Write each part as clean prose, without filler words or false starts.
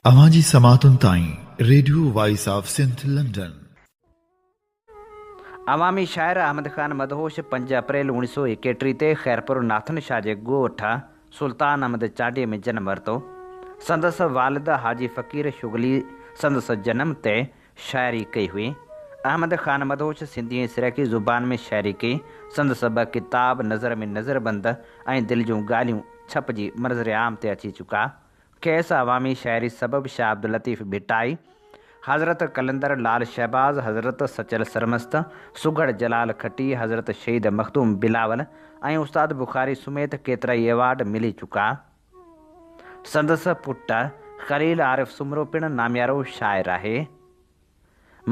اوهان جي سماعتن تائين radio voice of Sindh London. عوامي شاعر احمد خان مدهوش پنج اپريل اوڻيھ سؤ ايڪيٽريھ تي خيرپور ناٿن شاهه جي ڳوٺ سلطان احمد چانڊيي ۾ جنم ورتو. سندس والد حاجي فقير شغلي سندس جنم تي شاعري ڪئي هئي. احمد خان مدهوش سنڌي ۽ سرائيڪي زبان ۾ شاعري ڪئي. سندس ٻه ڪتاب نظر ۾ نظربند ۽ دل جون ڳالهيون ڇپجي منظر عام تي اچي چڪا. کيس عوامي شاعري سبب شاهه عبداللطيف ڀٽائي، حضرت قلندر لعل شهباز، حضرت سچل سرمست، سگهڙ جلال کٽي، حضرت شهيد مخدوم بلاول ۽ استاد بخاري سميت ڪيترائي ايوارڊ ملي چڪا. سندس پٽ خليل عارف سومرو پڻ ناميارو شاعر آهي.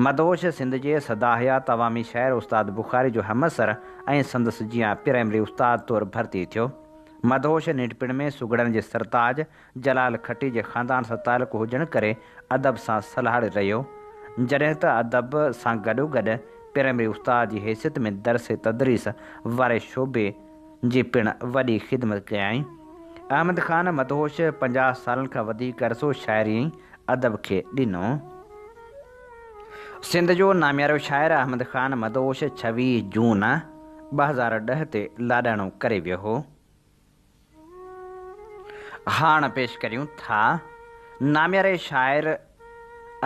مدهوش سنڌ جي سدا حيات عوامي شاعر استاد بخاري جو همعصر ۽ سندس جيان پرائمري استاد طور ڀرتي ٿيو. مدهوش ننڍپڻ ۾ سگهڙن جي سرتاج جلال کٽي جي خاندان سان تعلق هجڻ ڪري ادب سان سلهاڙيل رهيو. جڏهن ته ادب سان گڏوگڏ پرائمري استاد جي حيثيت ۾ درس تدريس واري شعبي جي پڻ وڏي خدمت ڪيائين. احمد خان مدهوش 50 سالن کان وڌيڪ عرصو شاعري ۽ ادب کي ڏنو. سنڌ جو ناميارو شاعر احمد خان مدهوش 26 جون 2010 تي لاڏاڻو ڪري ويو هو. هاڻ پيش ڪريون ٿا نامياري شاعر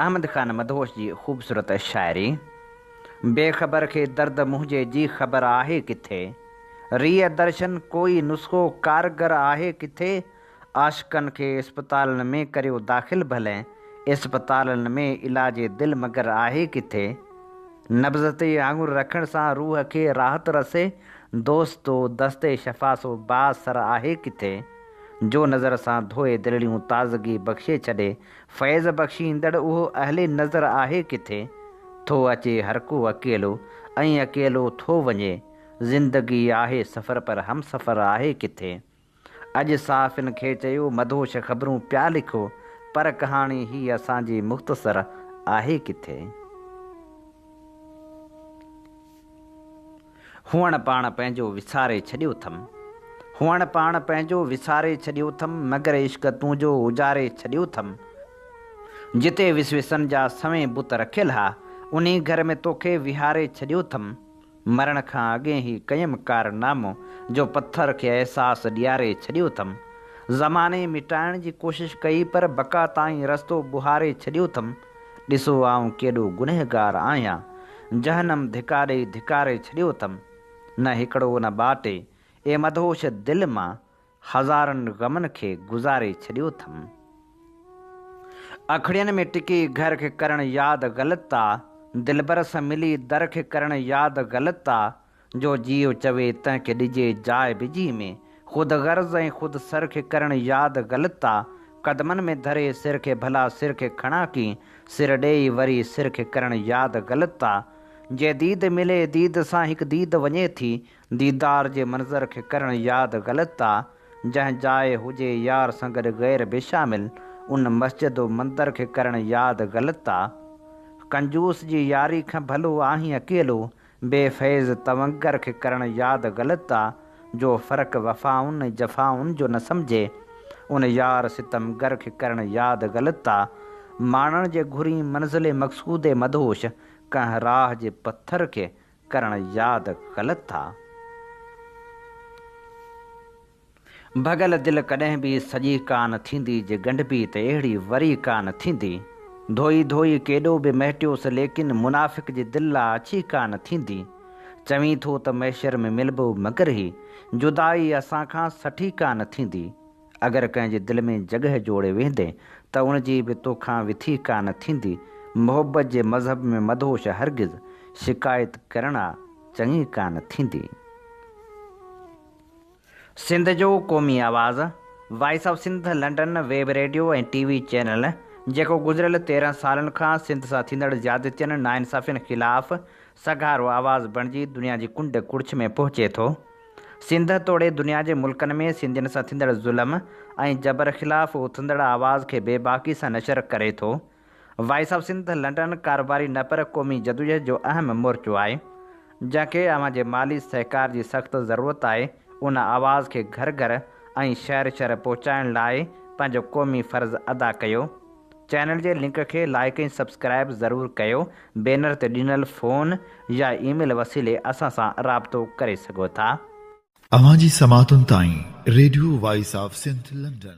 احمد خان مدهوش جي خوبصورت شاعري. بي خبر کي درد منهنجي جي خبر آهي ڪٿي؟ ريء درشن ڪوئي نسخو ڪارگر آهي ڪٿي؟ عاشقن کي اسپتالن ۾ ڪريو داخل ڀلين اسپتالن ۾ علاج دل مگر آهي ڪٿي؟ نبض تي آڱر رکڻ سان روح کي راحت رسي دوستو دست شفا سو بااثر آهي ڪٿي؟ جو نظر سان ڌوئي دلڙيون تازگي بخشي ڇڏي فيض بخشيندڙ اهو اهل نظر آهي ڪٿي؟ ٿو اچي هرڪو اڪيلو ۽ اڪيلو ٿو وڃي زندگي آهي سفر پر همسفر آهي ڪٿي؟ اڄ صحافين کي چيو مدهوش خبرون پيا لکو پر ڪهاڻي هي اسان جي مختصر آهي ڪٿي؟ هئڻ پاڻ پنهنجو وساري ڇڏيو ٿم. هئڻ پاڻ پنهنجو وساري ڇڏيو ٿم مگر عشق تنهنجو اجاري ڇڏيو ٿم. جتي وسوسن جا سوين بت رکيل ها انهي گهر ۾ توکي ويهاري ڇڏيو ٿم. مرڻ کان اڳئين هي ڪيم ڪارنامو جو پٿر کي احساس ڏياري ڇڏيو ٿم. زماني مٽائڻ جي ڪوشش ڪئي پر بقا تائين رستو ٻوهاري ڇڏيو ٿم. ڏسو آئون ڪيڏو گنهگار آهيان. جهنم ڌڪا ڏئي ڌڪاري ڇڏيو ٿم. نه هڪڙو نه ٻه ٽي، اي مدهوش دل مان هزارن غمن کي گذاري ڇڏيو ٿم. اکڙين ۾ ٽڪي گهر کي ڪرڻ ياد غلط آ، دلبر سان ملي در کي ڪرڻ ياد غلط آ، جو جيء چوي تنهن کي ڏجي جاء به جيء ۾، خود غرض ۽ خود سر کي ڪرڻ ياد غلط آ، قدمن ۾ ڌري سر کي ڀلا سر کي کڻان ڪين، سر ڏيئي وري سر کي ڪرڻ ياد غلط آ، جي ديد ملي ديد سان هڪ ديد وڃي ٿي، ديدار جي منظر کي ڪرڻ ياد غلط آ، جنهن جاء هجي يار سان گڏ غير به شامل، ان مسجد و مندر کي ڪرڻ ياد غلط آ. ڪنجوس جي ياري کان ڀلو آهين اڪيلو، بي فيض تونگر کي ڪرڻ ياد غلط آ، جو فرق وفائن ۽ جفائن جو نه سمجهي، ان يار ستمگر کي ڪرڻ ياد غلط آ. ماڻڻ جي گهرين منزل مقصود مدهوش، ڪنهن راهه جي پٿر کي ڪرڻ ياد غلط آ. ڀڳل دل ڪڏهن به سڄي ڪانه ٿيندي جي ڳنڍبي ته اهڙي وري ڪانه ٿيندي. ڌوئي ڌوئي ڪيڏو به مهٽيوس ليڪن منافق جي دل آ اڇي ڪانه ٿيندي. چوين ٿو ته محشر ۾ ملبو مگر هي جدائي اسان کان سٺي ڪانه ٿيندي. اگر ڪنهن جي دل ۾ جڳهه جوڙي ويهندين ته ان جي به توکان وٿي ڪانه ٿيندي. محبت جي مذهب ۾ مدهوش هرگز شڪايت ڪرڻ آ چڱي ڪانه ٿيندي. سنڌ جو قومي آواز، voice of Sindh London web radio ۽ T V channel, جيڪو گذريل 13 سالن کان سنڌ سان ٿيندڙ زيادتين، ناانصافين خلاف سگهارو آواز بڻجي دنيا جي ڪنڊ ڪڙڇ ۾ پهچي ٿو. سنڌ توڙي دنيا جي ملڪن ۾ سنڌين سان ٿيندڙ ظلم ۽ جبر خلاف اٿندڙ آواز کي بيباڪي سان نشر ڪري ٿو. وائس آف سنڌ لنڊن ڪاروباري نه پر قومي جدوجهد جو اهم مورچو آهي، جنهن کي اوهان جي مالي سهڪار جي سخت ضرورت آهي، ان آواز کي گهر گهر ۽ شهر شهر پهچائڻ لاء پنهنجو قومي فرض ادا ڪيو. چينل جي لنڪ کي لائيڪ ۽ سبسڪرائيب ضرور ڪيو. بينر تي ڏنل فون يا اي ميل وسيلي اسان سان رابطو ڪري سگهو ٿا. اوهان جي سماعتن تائين radio voice of Sindh London.